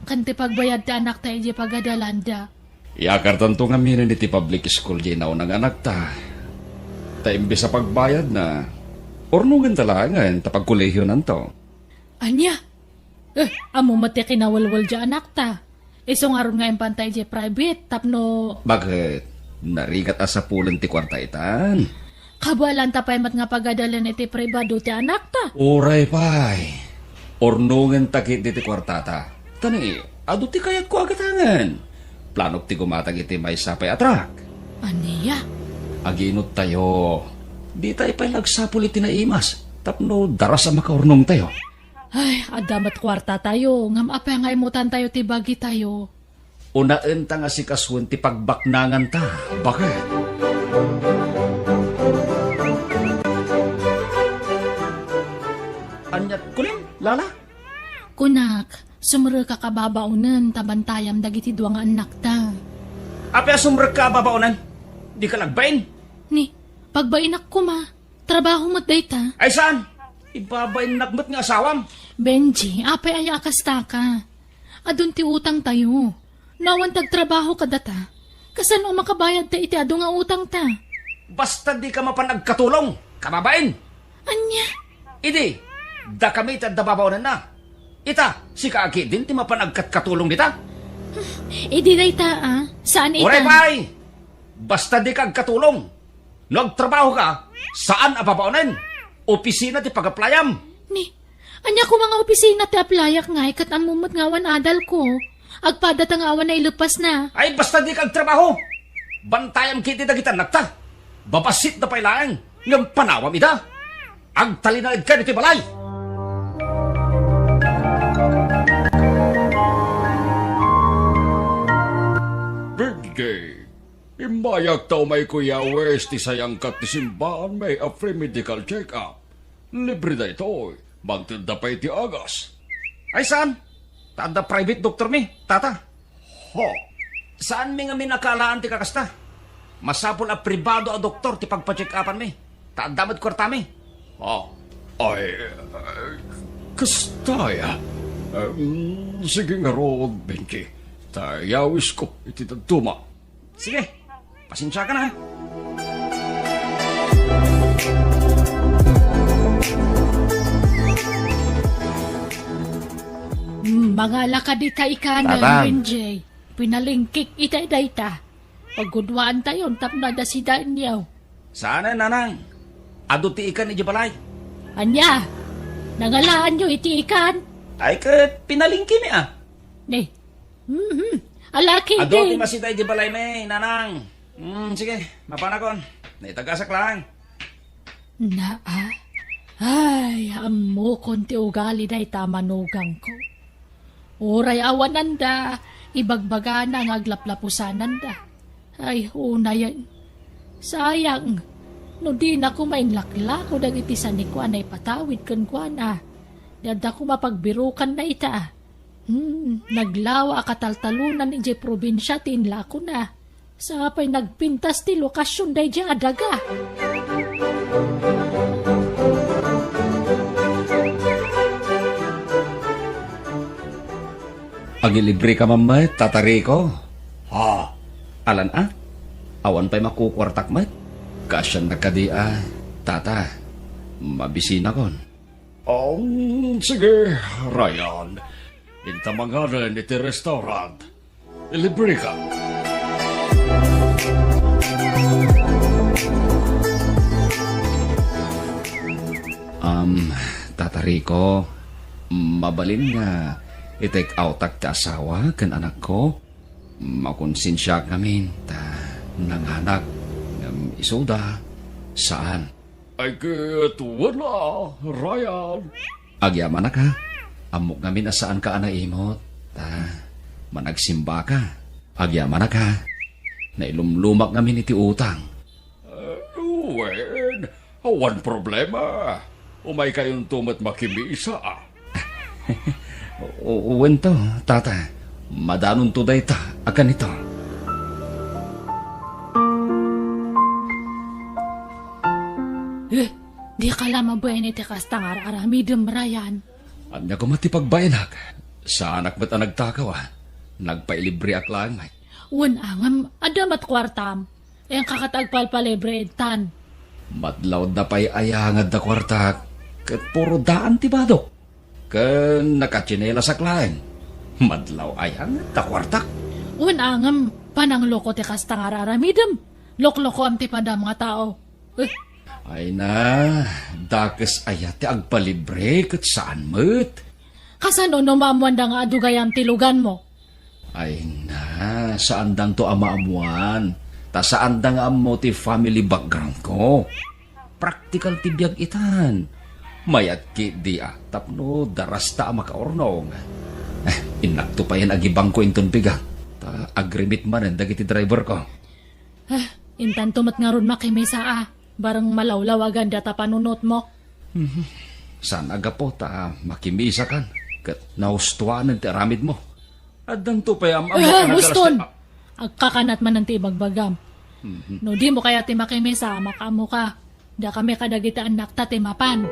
Ken ti pagbayad ti anakta idiay pagadalanda. Iyakartanto ngamin iti public school diay nauna nga anakta. Ta imbes a pagbayadna, urnongenta laengen ta pagkolehionanto. Ania? Eh, ammo met ti kinawalwal diay anakta. Isu ngarud nga impanta idiay private tapno... Baket? Narigat a sapulen ti kuarta itan. Kabaelanta pay met nga pagadalen iti pribado ti anakta. Uray pay. Urnongenta ketdi ti kuartata. Ta ni, adu ti kayatko a gatangen. Planok ti gumatang iti maysa pay a truck. Ania? Aginuttayo. Ditayo pay la agsapul iti naimas tapno daras a makaurnongtayo. Ay, adda met kuartatayo, ngem apay nga imutantayo ti bagitayo? Unaenta nga sikasuen ti pagbaknanganta, baket. Aniat kunem, Lala? Kunak, sumrekka a babaonen ta bantayam dagiti dua nga annakta. Apay a sumrekka a babaonen? Dika la agbain? Ni, pagbainak koma. Trabaho met dayta. Ay, saan? Ibabainnak met nga asawam. Benji, apay aya a kastaka? Adun ti utangtayo. No awan ti agtrabaho kadata, kasano a makabayadta iti adu nga utangta? Basta dika mapan agkatulong, kababain! Ania? Idi, dakami ti adda babaonenna. Ita, sika ketdin ti mapan agkatkatulong dita. Idi dayta, a, saan ita? Uray pay! Basta dika agkatulong. No agtrabahoka, saan a babaonen. Opisina ti pag-applyam. Ni, ania koma nga opisina ti applyak ngay ket ammo met nga awan adalko? Agpadata nga awan naileppasna. Ay, basta dika agtrabaho. Bantayam ketdi dagiti annakta. Babassitda pay laeng, ngem panawam ida. Agtalinaedka ditoy balay. Birthday. Immayak ta umayko Yawes ti sayangkat ti simbaan may a free medical check-up. Libre daytoy. Mangtedda pay ti agas. Ay, saan? Ta adda private doktormi, tata. Ho. Saanmi ngamin a kaalaan ti kakasta. Masapul a pribado a doktor ti pagpa-check-upanmi. Ta adda met kuartami. Ha? Ay, ay, kasta aya. Em, sige ngarud, Benji. Ta yawisko iti dadduma. Sige, pasensiakan a. Hmm, mangala ka dita ikanen, Tatang. Benji. Pinalingkik ita dayta. Pagguduaantayon tapno adda sidaenyo. Saanen, nanang. Adu ti ikan idiay balay. Ania? Nangalaanyo iti ikan? Ay, ket pinalingkimi a. Ni. Mhm. Alaki Adu ti din. Masida idiay balaymi, nanang. Hmm, sige, mapanakon. Naitagasak lang. Naa? Ay, ammokon ti ugali dayta a manugangko. Uray awananda, ibagbagana nga aglaplapusananda. Ay, unayen. Sayang, no dina koma inlaklako dagiti sanikuan a ipatawid kenkuana. Di adda koma pagbirukanna ita. Hmm, naglawa a kataltalonan idiay probinsia ti inlakona. Sapay nagpintas ti lokasion daydiay a daga. Agilibreka man met, Tata Rico? Ha? Alan a? Awan pay makukuartak met? Kaasiannak kadi a, Tata? Mabisinakon. Um, sige, Ryan. Inta manganen iti restaurant. Ilibreka. Um, Tata Rico, mabalin nga i-take outak ti asawa ken anakko? Makonsensiaak ngamin ta nanganak ngem isuda, saan. Ay, ket wala, Ryan. Agyamanak, ha? Ammok ngamin a saanka a naimot. Ta, managsimbaka. Agyamanak, ha? Nailumlumak ngamin iti utang. Eh, wen, awan problema. Umaykayonto met makimisa, ah. O-, wen to, tata. Madanonto dayta a kanito. Eh, dika la mabain iti kasta nga ar-aramidem, Ryan. Ania koma ti pagbaenak? Saanak met a nagtakaw, a. Nagpailibreak laeng met. Wen a ngem, adda met kuartam. Inka ket agpalpalibre intan. Madlawda pay aya nga adda kuartak, ket puro daan ti badok. Ken nakatsinilasak laeng. Madlaw aya nga adda kuartak. Wen a ngem, panangloko ti kasta nga ar-aramidem. Loklokoam ti padam nga tao. Eh. Ay na, dakes aya ti agpalibre ket saan met. Kasano no maammoanda nga adu gayam ti luganmo? Ay na, saandangto a maammoan. Ta saanda nga ammo ti family background ko. Praktikal ti biag itan. Mayat ketdi a tapno darasta a makaurnong. Eh, innakto payen agibangko inton bigat. Ta agrimit manen dagiti driver ko. Ah, intanto met ngarud makimisa a, bareng malawlawagan data panunotmo. Mhm. Saan a gapu ta makimisakan ket nahustuanen ti aramidmo. Addanto pay am-ammo a nagalas ti, ah. Agkakanat manen ti ibagbagam. Mhm. No dimo kayat ti makimisa, makaammoka. Dakami kadagiti annakta ti mapan.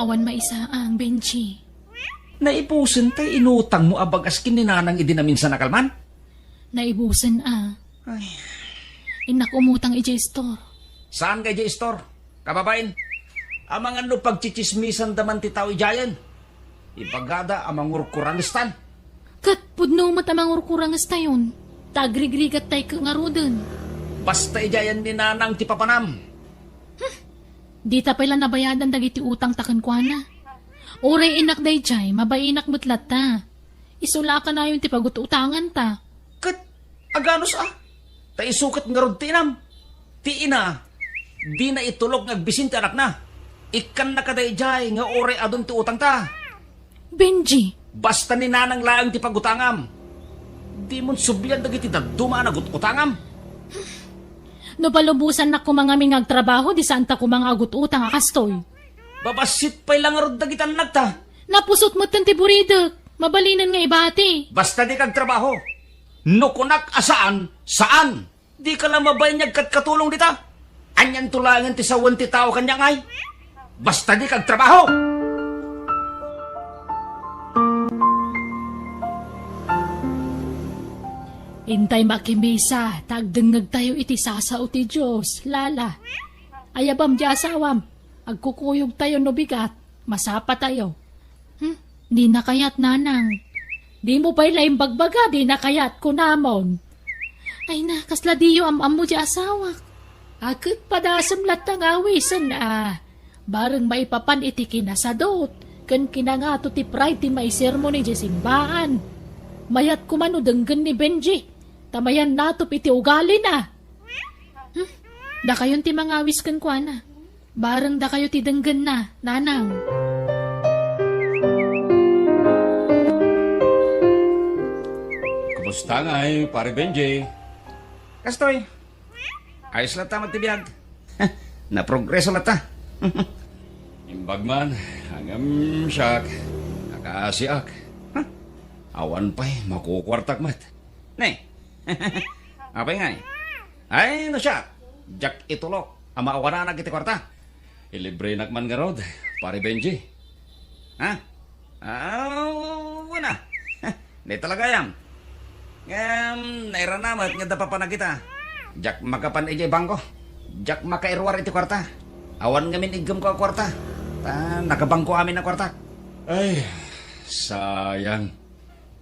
Awan maisaang, Benji. Naibusen tay inutangmo a bagas ken ni Nanang idi naminsan a kalman? Naibusen a. Ay. Innak umutang idiay istor. Saan nga idiay istor? Kababain, amangan no pagtsitsismisanda man ti tao idiayen. Ibagada a mangurkurangestan. Ket pudno met a mangurkuranges tayon, ta agrigrigat tay ket ngaruden. Basta idiayen ni Nanang ti papanam. Hmm. Dita pay la nabayadan dagiti utangta kenkuana. Uray innak daydiay, mabainak met latta. Isu la a kanayon ti pagut-utanganta. Ket aganus a? Ta isu ket ngarud ti inam. Ti ina, dina itulok nga agbisin ti anakna. Ikkannaka daydiay nga uray adun ti utangta. Benji! Basta ni Nanang laeng ti pagutangam. Dimon sublian dagiti dadduma a nagut-utangam. No palubosannak koma ngamin nga agtrabaho, di saanta koma nga agut-utang a kastoy. Babassit pay la ngarud dagiti annakta. Napusot metten ti buridek. Mabalinen nga ibati. Basta dika agtrabaho. No kunak a saan, saan. Dika la mabain nga agkatkatulong dita. Anianto laengen ti sawen ti tao kaniak ngay? Basta dika agtrabaho. Intay makimisa, ta agdengngegtayo iti sasao ti Dios, Lala. Ayabam ti asawam. Agkukuyogtayo no bigat, masapatayo. Hmm? Dina kayat, Nanang. Dimo pay la imbagbaga, dina kayat, kunamon. Ay na, kasla diyo am-ammo ti asawak. A, ket padasem latta nga awisen a. Bareng maipapan iti kinasadut, ken kinangato ti pride ti maisermon idiay simbaan. Mayat koma no denggen ni Benji, ta mayan natop iti ugalina. Hmm? Dakayon ti mangawis kenkuana. Bareng dakayo ti denggenna, Nanang. Kumusta ngay, Pare Benji? Kastoy. Ayos latta met ti biag. Naprogreso latta. Imbag man, ngem siak, nakaasiak. Huh? Awan pay makukuartak met. Ne? Apay ngay? Ay, no siak, diak itulok a maawananak iti kuarta. Ilibrenak man ngarud, Pare Benji. Ha? Ah, wen a. Di talaga yan. Ngem, nairana met nga adda papanak ita. Diak makapan idiay bangko. Diak makairuar iti kuarta. Awan ngamin iggemko a kuarta. Ta, nakabangko amin a kuarta. Ay, sayang.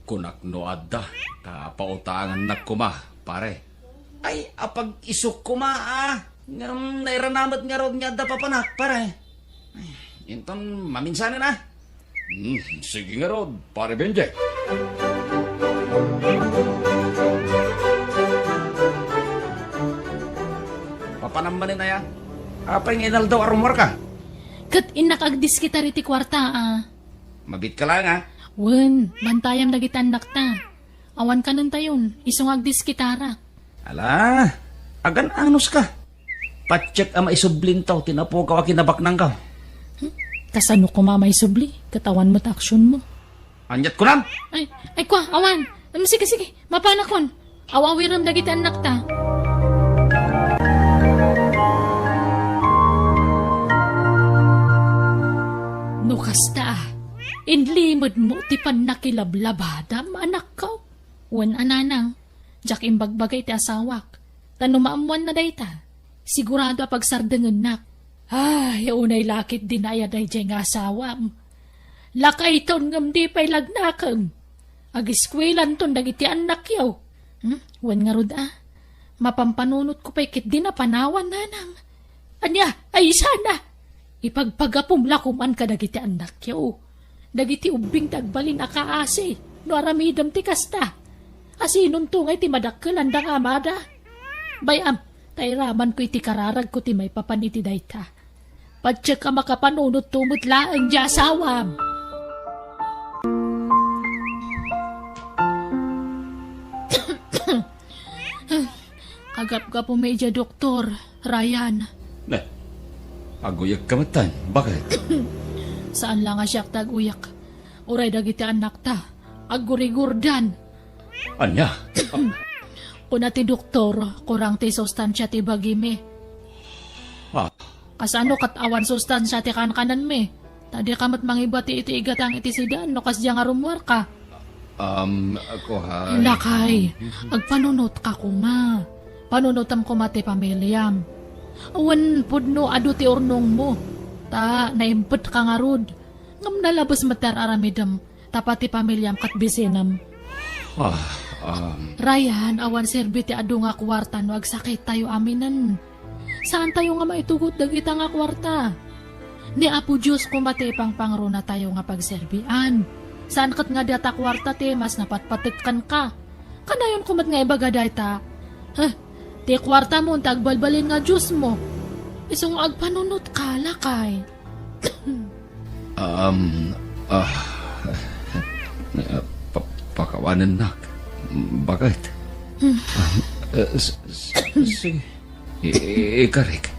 Kunak no adda, ta pautangannak koma, pare. Ay, apag-isuk koma, a. Ngem nairana met ngarud nga adda papanak, pare. Ay, inton maminsanen, a. Hmm, sige ngarud, Pare Benji. Anam manen aya? Apay nga inaldaw a rummuarka? Ket innak agdiskitar iti kuarta, a. Mabiit ka laeng, a. Wen, bantayam dagiti annakta. Awan kanentayon, isu nga agdiskitarak. Ala, agan-anos ka. Patiek a maisublinto ti napukaw a kinabaknangko. Hmm? Kasano koma maisubli? Ket awan met aksionmo. Aniat kunam? Ay, ay, kua, awan. Em, sige, sige, mapanakon. Aw-awirem dagiti annakta. No kasta, inlimedmo ti pannakilablabadam, anakko? Wen a, nanang, diak imbagbaga iti asawak. Ta no maammoanna dayta, sigurado a pagsardengennak. Ay, unay la ketdin aya daydiay nga asawam. Lakayton ngem di pay lagnakem. Agiskuelanton dagiti annakyo. Hmm? Wen ngarud a. Mapampanunotko pay ketdin a panawan, nanang. Ania, ay sana? Ipagpagapom la koman kadagiti annakyo. Dagiti ubbing ti agbalin a kaasi no aramidem ti kasta. Asinonto ngay ti madakkelanda nga amada? Bay-am, ta iramanko iti kararagko ti maipapan iti dayta. Patiek a makapanunotto met laeng diay asawam. Agapgapumi idiay doktor, Ryan. Ne, aguyegka metten. Baket? Saan la nga siak ti aguyek. Uray dagiti annakta, aggurigurdan. Ania? Kuna ti doktor, kurang ti sustansia ti bagimi. Ah. Kasano ket awan sustansia ti kankanenmi? Ta dika met mangibati iti igatang iti sidan no kasdiay nga rummuarka. Um, kuan. Lakay, agpanunotka koma. Panunotem koma ti pamiliam. Wen pudno adu ti urnongmo. Ta naimpetka ngarud. Ngem nalabes met ti ar-aramidem. Tapno ti pamiliam ket bisinem. Ah, um. Ryan, awan serbi ti adu nga kuarta no agsakittayo aminen. Saantayo nga maitugot dagita nga kuarta. Ni Apo Dios koma ti ipangpangrunatayo nga pagserbian. Saan ket nga data kuarta ti mas napatpatek kenka. Kanayon koma met nga ibaga dayta. Heh, ti kuartamon ti agbalbalin nga diosmo. Isu nga agpanunotka, lakay. Um, ah, ah, pa-, pakawanennak. Baket? Hmm. Ah, eh, s-, s-, sige. I-, i-, ikarik.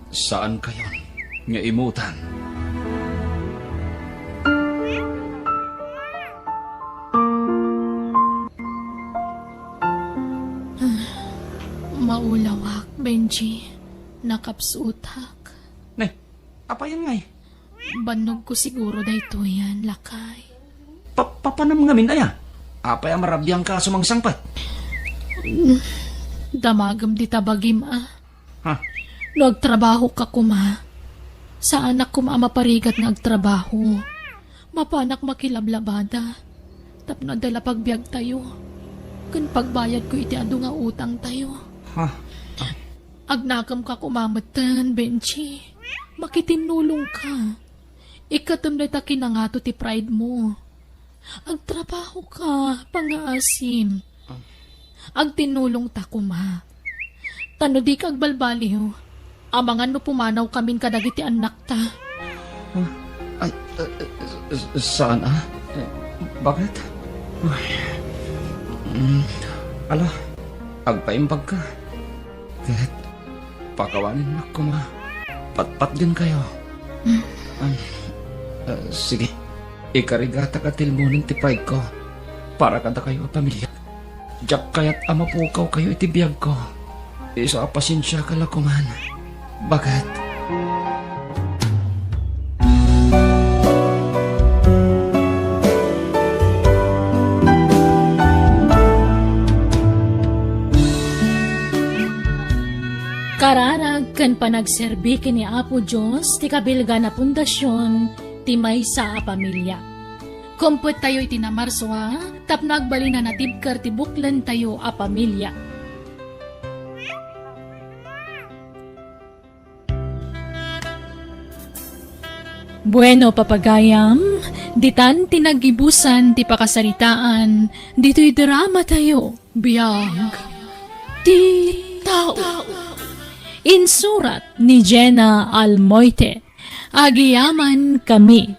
Saankayon nga imutan. Maulawak, Benji. Nakapsutak. Ne, apayan ngay? Bannogko siguro daytoyen, lakay. Pa-, papanam ngamin aya? Apay a marabiangka a sumangsangpet? Damagem dita bagim a. Ha? No agtrabahoka koma, saanak koma a maparigat nga agtrabaho. Mapanak makilablabada tapno adda la pagbiagtayo ken pagbayadko iti adu nga utangtayo. Ha? Agnakemka koma metten, Benji. Makitinnulongka. Ikkatem dayta kinangato ti pride mo. Agtrabahoka, pangngaasim. Agtinnulongta koma. Ta no dika agbalbaliw, amangan no pumanawkamin kadagiti annakta. Ah, ay, eh, eh, saan, ah? Eh, bakit? Ay. Mm, ala, agpaimbagka. Ket pakawanennak koma. Patpatgenkayo. Mm. Ah, ah, sige. Ikarigatak a tilmonen ti pride ko para kadakayo a pamilya. Diak kayat a mapukawkayo iti biagko. Isu a pasensiaka la koman. Baket? Kararag ken panagserbi ken ni Apo Dios ti kabilgan a pundasion ti maysa a pamilya. Kumpettayo iti Namarso a tapno agbalin a natibker ti buklentayo a pamilya. Bueno, papagayam, ditan ti naggibusan ti pakasaritaan ditoy dramatayo, Biag ti Tao. Insurat ni Jena Almoite. Agyamankami.